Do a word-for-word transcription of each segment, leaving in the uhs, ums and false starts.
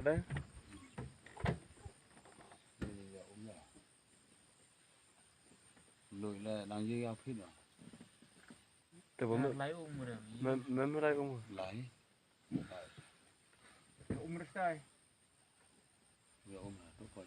Loi la nang ye ya phi na. Te ba me, lai um re. Me, me, me lai um. Lai. Lai. Um re sai. Ya um na to pa.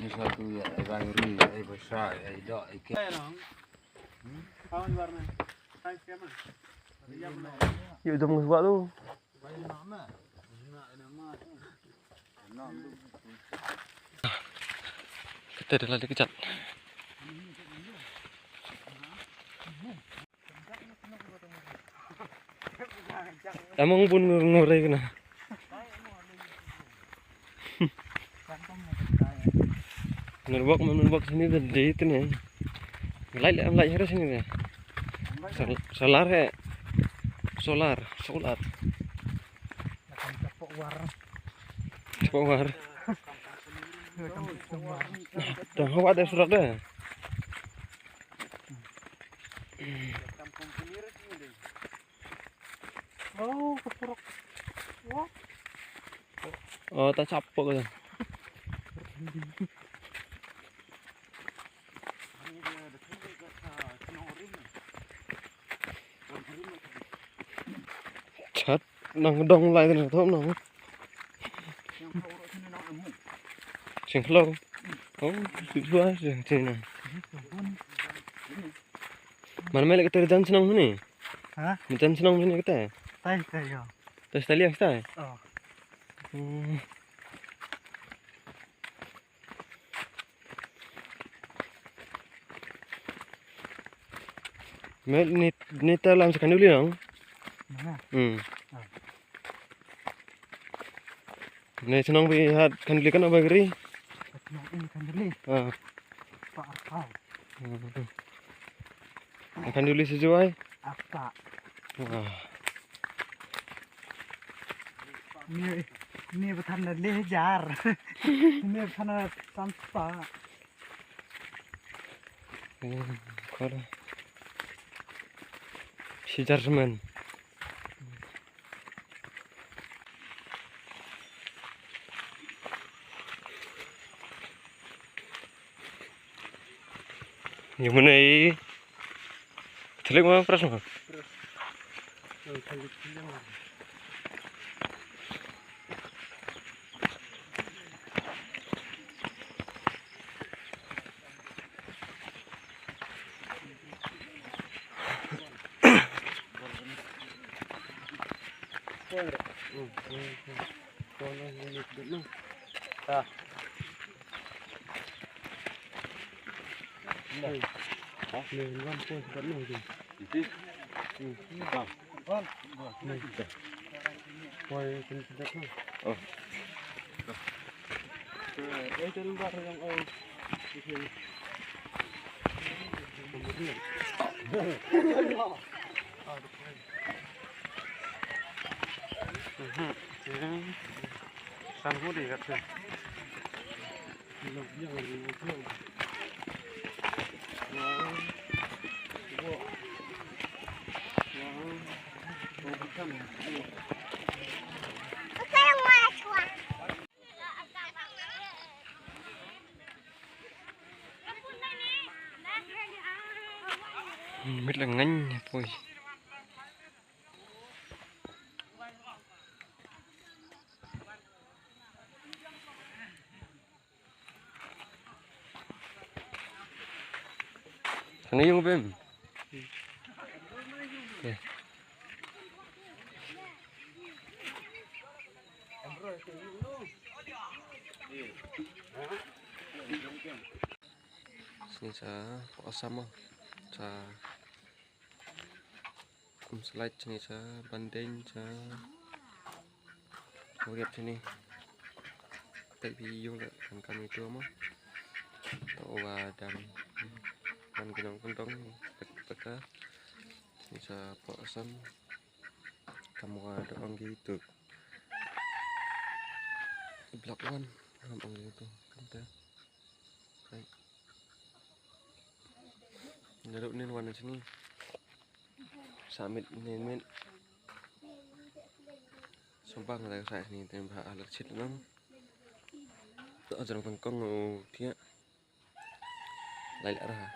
Ni sa tu ya, ai bai ri, ai bai sa, ai dok, ai ke. Yu jom ngi swa tu. Kata dah lari kejap. Emang bun ngur-ngur aja kena. Ngerbak, ngerbak sini dah dei tu ni. Light, light, light harus sini deh. Sol-, solar he. Solar, solar. Cepat war. Dah hawa dah surat dah. Oh, keperok. Wah. Oh, tak capok dah. Chat nang dong lai tene thom nang. Sing khlo. Oh, sing khlo sing sing nang. Man me lek ter jan sing nang ni. Ha? Me jan sing nang ni kete. Tai tai yo. Tai tai liang tai. Oh. Hmm. Me ni, ni ta lam sa khanduli nang. Mana? Hmm. Ah. Ni chnong bi hat khanduli kan ba gri. Chnong in khanduli. Ah. Pa arkau. Hmm. Khanduli si juai. Apa? Wah. Ni, ni bathan na leh jar. Ni bathan na sampa. Hmm, kor. Si jar semen. Yung mana i? Telik ma pras ma? Mit la ngain poi. Sana yung bem. Ya. Sini sa, pok asam mo. Sa, kum slide sini sa, banding sa. Uriap sini. Tapi yung la, kan kami tu mo. To wa dam. Kan kinong kentong, pek-, peka. Sini sa, pok asam. Kam wa da ong ki tu. Block one. Kam ong ki tu. Kam ta. Right. Naduh nin wan sini. Sa mit nin mit. Sumbang da sa sini tem ha alat sit nang. Tu ajrang pengkong u tia. Lai la ra.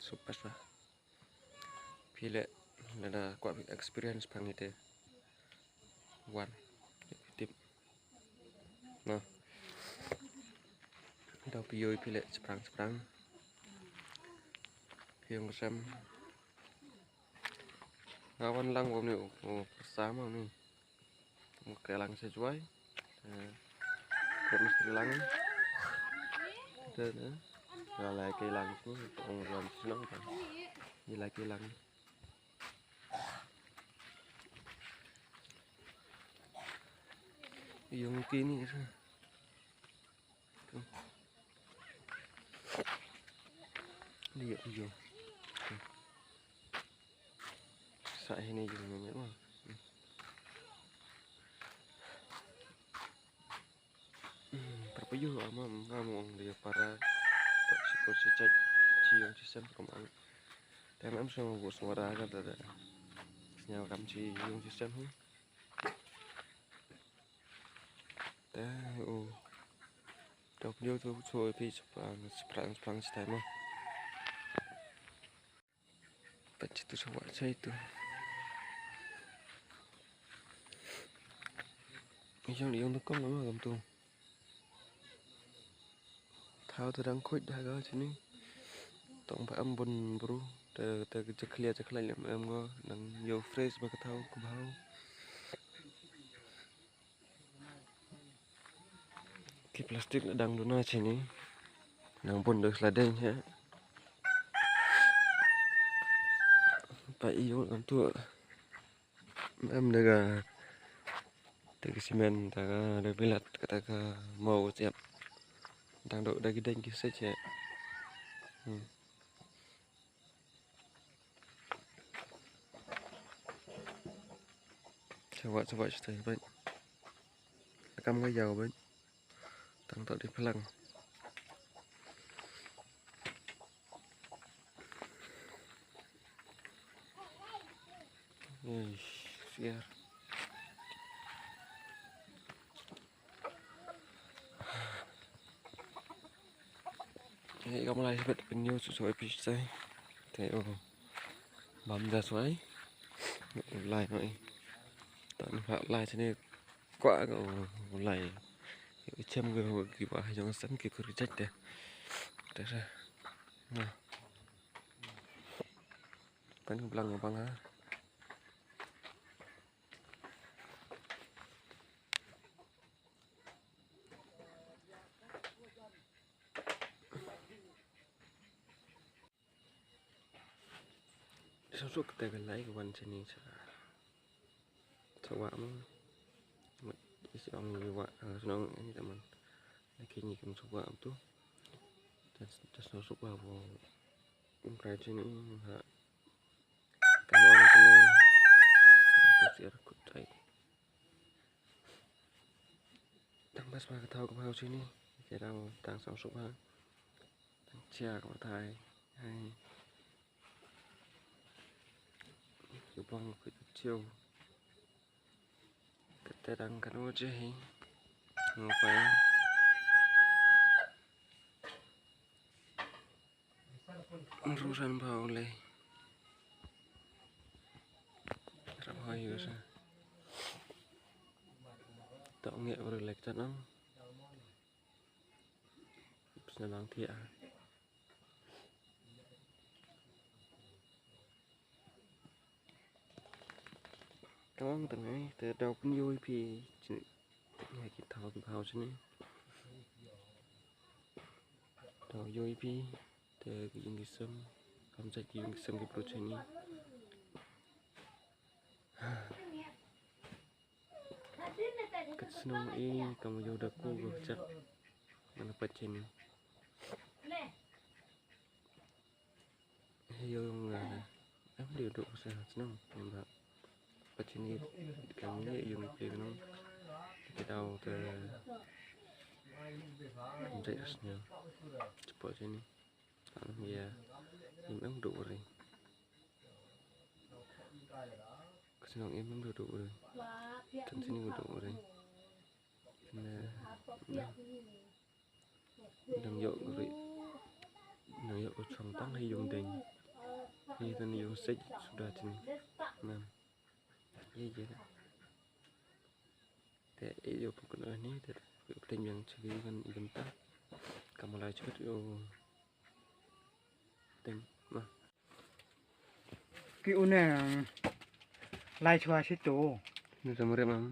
Supas lah. Phi leh, lada kwah phi experience pang ite. Wan. Tip. Noh. Dau phi ïoh phi leh sprang sprang. Phi ïoh sem. Nga wan lang wan ni, oh, oh, sama ni. Mo ka lang sa Jowai. Eh, ka mesti lang. Te, eh, nga lai ka lang sini, ong wan sini lang kan. Ni lai ka lang. Yung kini sa. Dia, dia. Sa ini juga memang. Hmm, perpuyuh ama, ama ong dia para. Tak syukur si cek, si yung si sem permang. Tanam sama bu suara kan ada. Senyal kam si yung si sem. Hmm. Te, oh. Dok nyo tu so pi seprang, seprang, seprang setai mo. Pat situ sawak sai tu. Yang, yang tu kong ama kam tu. Thaw te dang khuid ha ka sini. Tang ba am bun bru. Te, te ka jakhlia jakhlia lem em ngo. Nang yo fresh ba ka thaw ka bhau. Ki plastik la dang duna sini. Nang bun da sladeng he. Pa iyo nang tu. Em da ka, da ka simen, da ka, da ka bilat, da ka mau siap. Dang dok da ki deng ki sech he. Hmm. Sawak, sawak, sawak, sawak. Kam ka yaw ban. Tang tak di pelang. Eish, siar. Ei, kam lai sbet pynïoh su soi pis tai. Te o. Bam da soi. Lai noi. Tan ha lai sini. Kwah ko lai. Chem ko ki ba jong san ki kur jat de. Te sa. Na. Pan blang bang ha. Suk suk te ka lai ka wan sini sa. Sa wa mo. Mat isi ong ni wa, ah, snong ni taman. Laki ni kam sa wa tu. Tas, tas suk suk wa mo. Ung kai sini ha. Kam ong sini. Tas ya kut tai. Tang Sma ka thaw ka bhaw sini. Ki dang tang sang suk ha. Tang chia ka batai. Hai. Ki bang ki chiu. Kata dang kano je hi. Ngapai. Rusan bhaw le. Rap hai yo sa. Tok nge ur lek tanang. Sna lang thia. Kawang tang ai te dau pun yoi pi chini. Ngai ki thaw ki bhaw chini. Dau yoi pi te ki yung ki sem. Kam chait ki yung ki sem ki bru chini. Ka chnong i kam ïoh da ku ba chak. Nang pat chini. Ïoh nga em di duk sa chnong ba pat chini kam ni ïoh ngi pli nong. Ki dau te. Jai snya. Cepat chini. Ang ya. Im em duk ri. Ka chnong im em duk ri. Kan chini duk ri. Na, na. Dang ïoh ri. Dang ïoh u chong tang hi yung ding. Hi tan yung sej suda chini. Nan. Ye ye na. Te ïoh pun kun ni te ïoh pun yang chini kan i benta. Kamalai chukut ïoh. Teng ma. Ki une lai chwa situ. Ni sama rem am.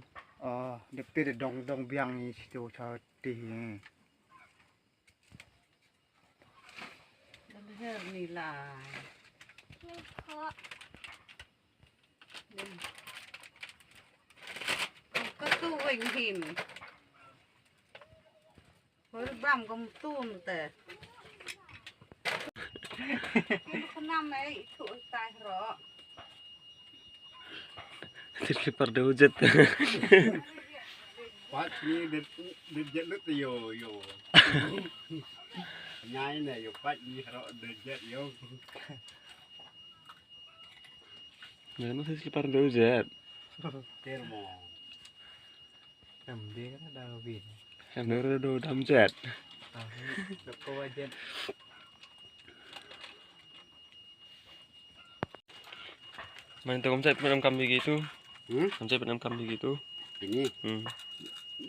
Oh, de pir dong dong biang ni situ chwa ti. Ni lai. Ka tu weng hin. Hol bam kom tum te. Kim khunam ei thu tai ro. Tir slipar de ujet. Pat ni de de jet lut yo yo. Nyai ne yo pat ni ro de jet yo. Ngan tir slipar de ujet. Tir mo. Em, dia kan ada bin. Em, dia ada dam jet. Ah, ni, dok ko wajet. Main tu konsep penam kambing gitu. Hmm? Konsep penam kambing gitu. Ini. Hmm.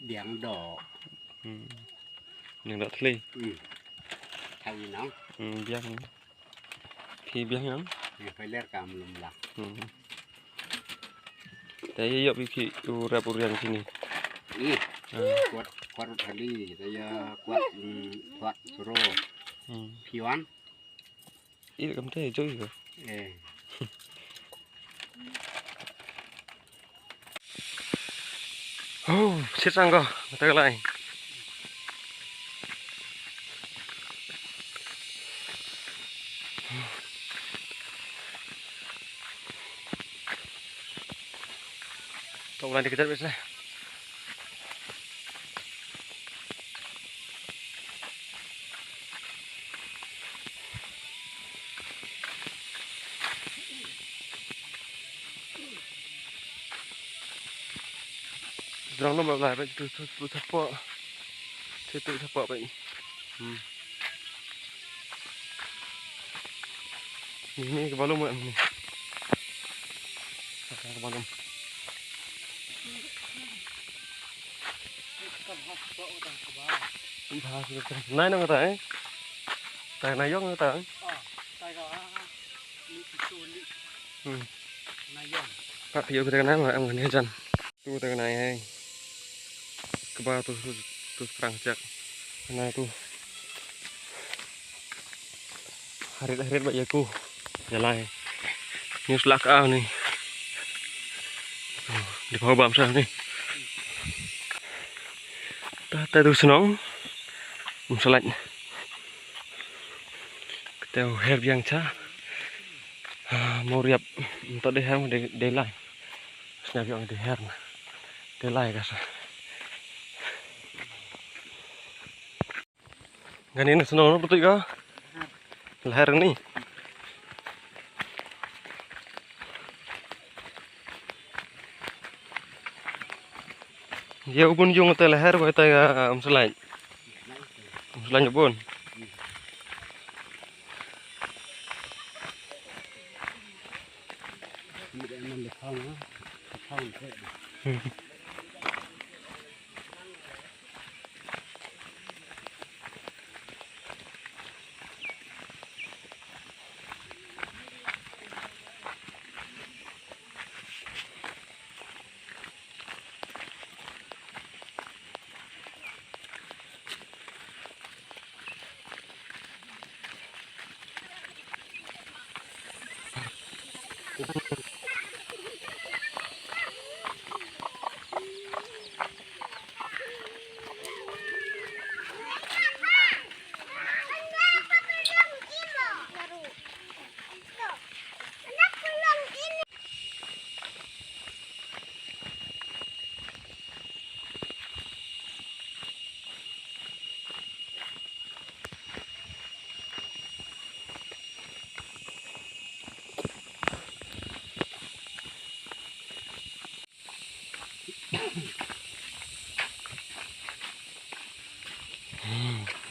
Diang dok. Hmm. Diang dok teli. Hmm. Thai nang. Hmm, biang. Khi biang nang. Ni peler kam lum lah. Hmm. Te ïoh pi khi u rap u riang sini. Ih, kuat, kuat rut hali, te ïa kuat, mm, kuat suro. Hmm. Piwan. Ih, kam te joi ko. Eh. Oh, sit sang ko, mata kalai. Tong lan dikejap biasa. Drang no ba lai ba tu tu tu chapo. Tu tu chapo ba. Hmm. Ni ni ka balum ni. Ka balum. Nai nang ta eh. Ta nai yong ta. Hmm. Pat phi ïoh kita ka nai ma em ka ni jan. Tu ta ka nai hai. Kaba tu tu tu sprang jak. Nai tu. Harit harit ba ïa ku. Ïa lai. News lak ah ni. Di bawah bam sa ni. Ta ta tu senong. Msalaj. Kata her biang cha. Ah, mau riap untuk deh hem deh deh lai. Sna biang deh her na. Deh lai ka sa. Kane na shnong no betul ka? Leher ni. Ye u bun jong te leher ba te ka, um, selai. Um, selai bun.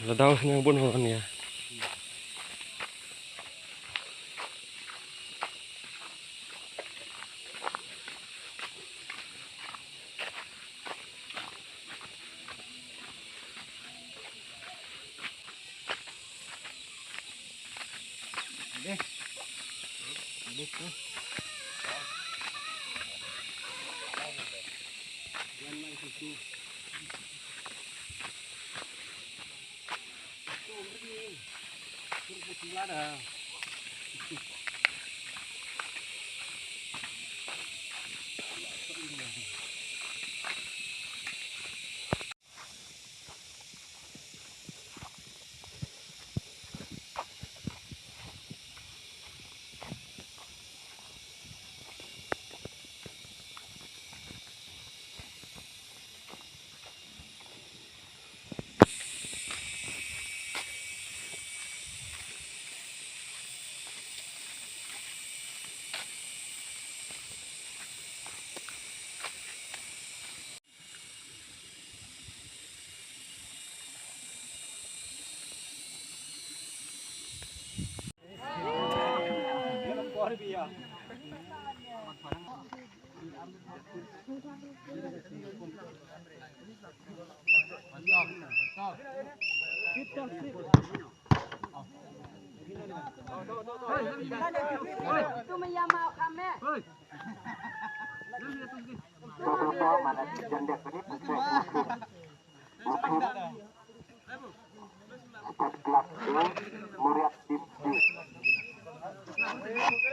Lada sniang bun hon ya. Sport Club A, Muriat Team B.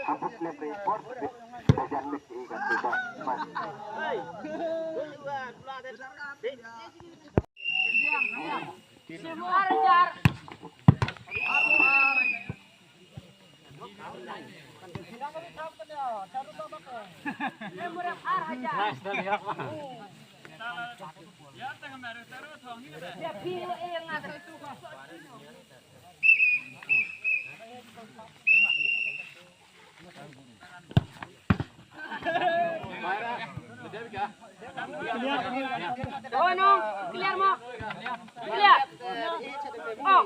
Hampir play play sport, kita jangan mesti ingat kita. Mas. Oh, no. Clear mo? Clear. Oh.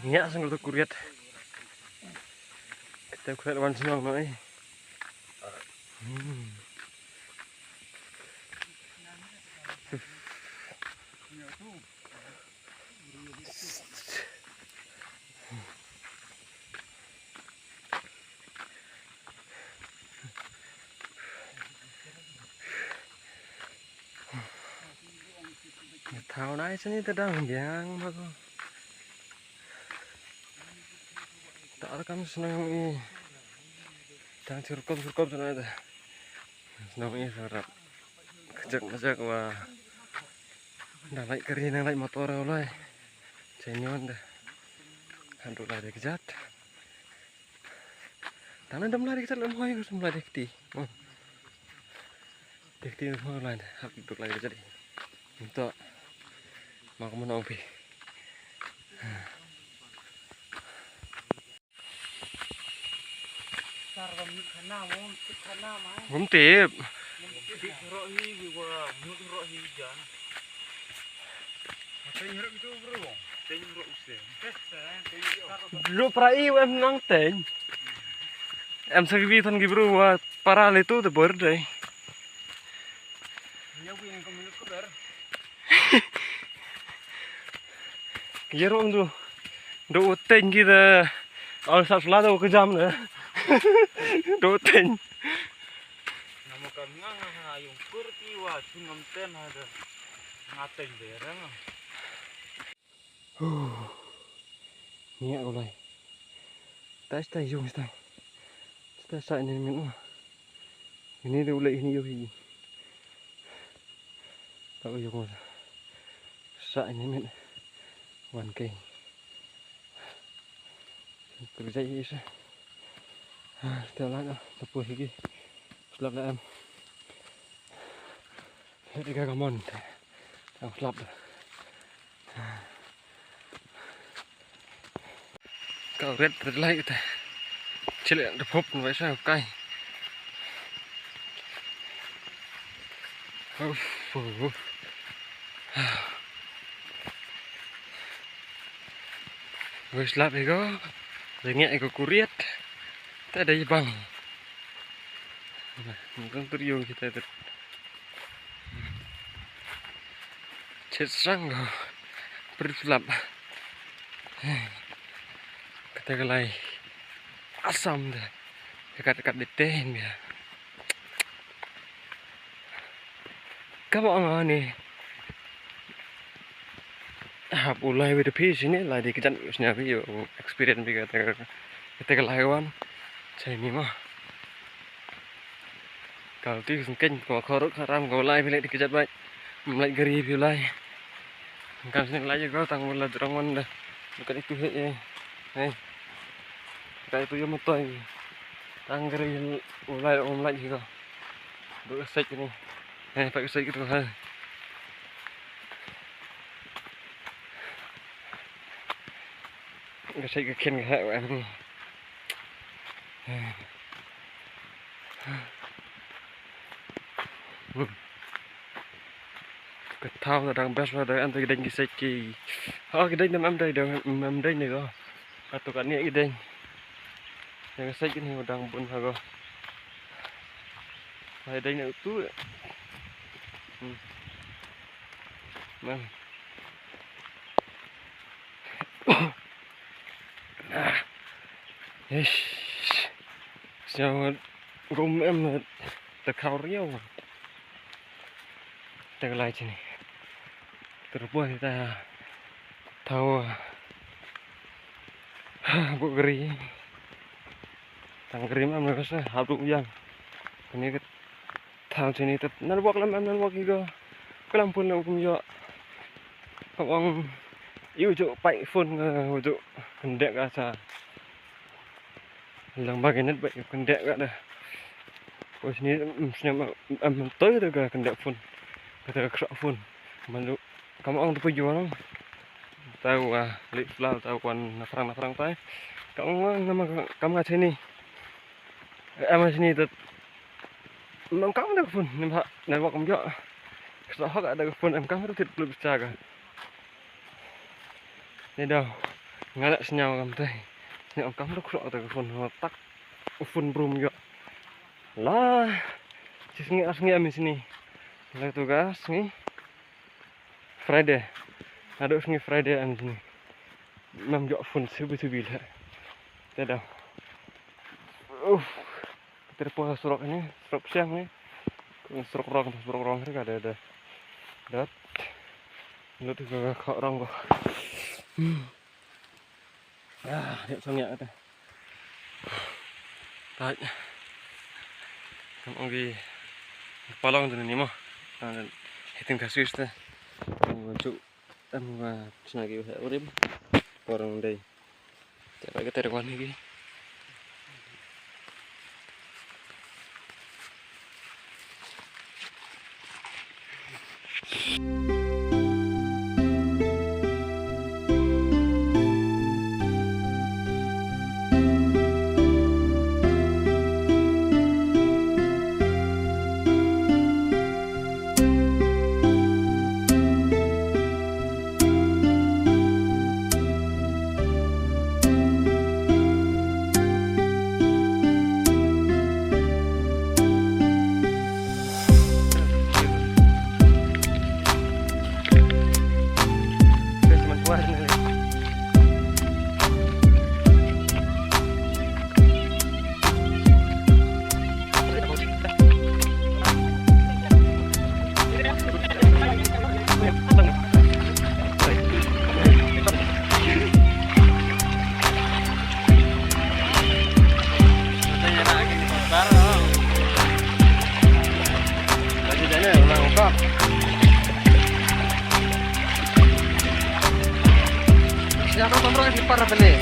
Ngiah sngewthuh kurit. Kita kurit wan shnong noh, eh. Hmm. Thaw nai sini te dang biang ba ko. Ta ar kam shnong i. Dang churkom churkom shnong i te. Shnong i sarap. Kajak kajak wa. Dang lait kari dang lait motor wa lai. Chai nyon da. Handu lai da kajat. Tang dam lai da kajat lam hoi ko sam lai da kti. Hmm. Tik tik mo lai hap duk lai jadi. Nto. Mak mo nong pi. Bum tip. Lu pra i em nang teng. Em sa ki bi thon ki bru wa para le tu te bor dei. Ye rom du. Do teng ki de. Al sa sla do ke jam de. Do teng. Nama kam nga nga ha yung kur ti wa chun ngam ten ha de. Nga teng de rang. Huh. Ngiah ko lai. Tai tai yung tai. Tai sai ni min. Ini de ulai ini yung hi. Ta yung. Sai ni min. Wan kai. Kerja hi sa. Te la na, te pu hi ki. Slap la em. Hei ka kamon. Ang slap. Ka red red light te. Chile de pop no sa kai. Uff, uff. Wis lap ego. Lengek ego kuriat. Tak ada ibang. Mungkin tur yung kita ter. Chet sang go. Perlap. Kata ka lai. Asam de. Dekat dekat de ten dia. Ka ba nga ni. Hap u lai wei te phi sini lai di kejat sini phi u experience phi kata kata ka lai wan. Chai mi ma. Kal ti sengkeng ko khorok haram ko lai phi lai di kejat bai. Mlai gari phi lai. Kan sini lai ko tang wala drang wan da. Bukan itu he eh. Hei. Kai tu yo mutoi. Tang gari u lai u mlai ko. Duk sek ni. Hei, pak sek tu ha. Ka sait ka khen ka heh wa em. Ka thaw ta dang best wa da em ta ki deng ki sait ki. Ha ki deng dang em dei dang em dei ne ko. Ka tu ka ne ki deng. Ka sait ki ne dang bun ha ko. Hai deng ne tu. Hmm. Nah. Ish. Siang gum em ta khaw riaw. Ta lai chini. Terbuh ta thaw. Bu gri. Tang gri em ka sa hap du yang. Kani ka Thaw chini tet nan wak lam em nan wak igo. Klam phone lam kum yo. Ka ong yu ju pai phone nga ju kendek ka sa. Lang bagi net bai kendek ka da. Ko sini em sini em em toy da ka kendek phone. Ka ta ka krak phone. Man ju kam ong tu pu yo nang. Tau ah li fla tau kwan na frang na frang tai. Ka ong nga ma kam nga chini. Em chini tet. Em kam da ka phone, nym ha, network ym ïoh. Sa hok da ka phone, em kam ruh tit klub sa ka. Ni daw. Nga la sñiaw kam te. Sñiaw kam da khroh te ka phone, ha tak. U phone brum ïoh. La. Shi sngi ar sngi am sini. La tu ka sngi Friday. Haduh sngi Friday am sini. Mem ïoh phone subi subi la. Te da. Uf. Ter po surok ini, surok siang ini. Surok rong, surok rong ini ada, ada. Dat. Lut ke kok rong kok. Hmm. Ah, dia song ya kata. Tac. Kam ong ki palong tu ni mo. Hitin ka Swiss te. Ong juk. Em, wa, sna ki wa urim. Orang dei. Te ba ka ter wan ki. Siapa kontrol di para beli?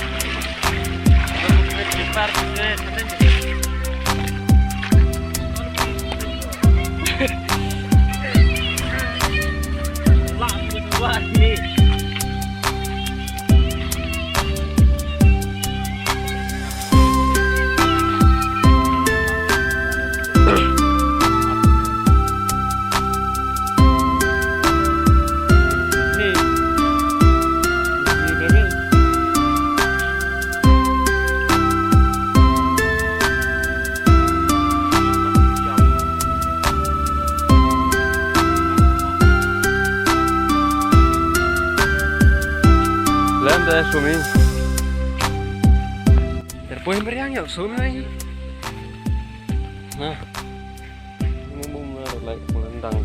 Lem da sumi. Terpoi meriang ya sumi. Nah. Ini mau mulai melendang.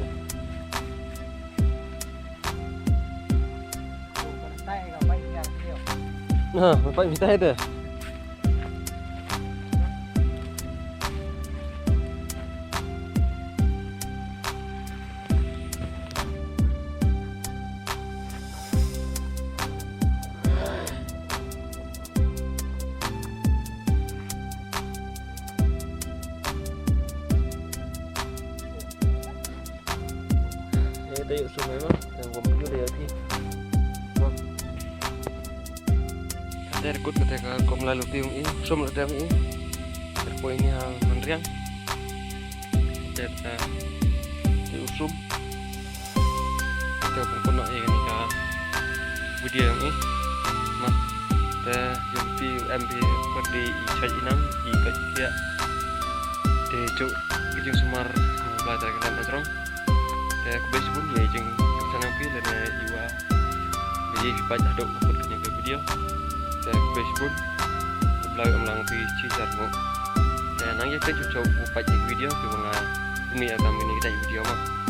Nah, bapak minta itu. Ïa te ïoh sum ai ma, te ngam ïoh ïa phi. Ma. Te kut kata ka kom la luti ong i, sum la dem i. Te poi ni ha man riang. Te ta ïoh sum. Te pun pun ïa kani ka video ong i. Ma. Te ïoh phi em phi pyrdi i chai i nang i ka ïa. Te juk i jingsumar, ah, Blai Trai Kynrad Hajrong. Te khublei shibun ïa i jingkyrchan jong phi lane ïa wa ïa phi peit haduh kut kane ka video. Te khublei shibun. Khublei ym lang phi shi jar mo. Te nang ïa peit juk juk peit ïa ka video phi wa nga pynmih ïa ka mini ka video ma.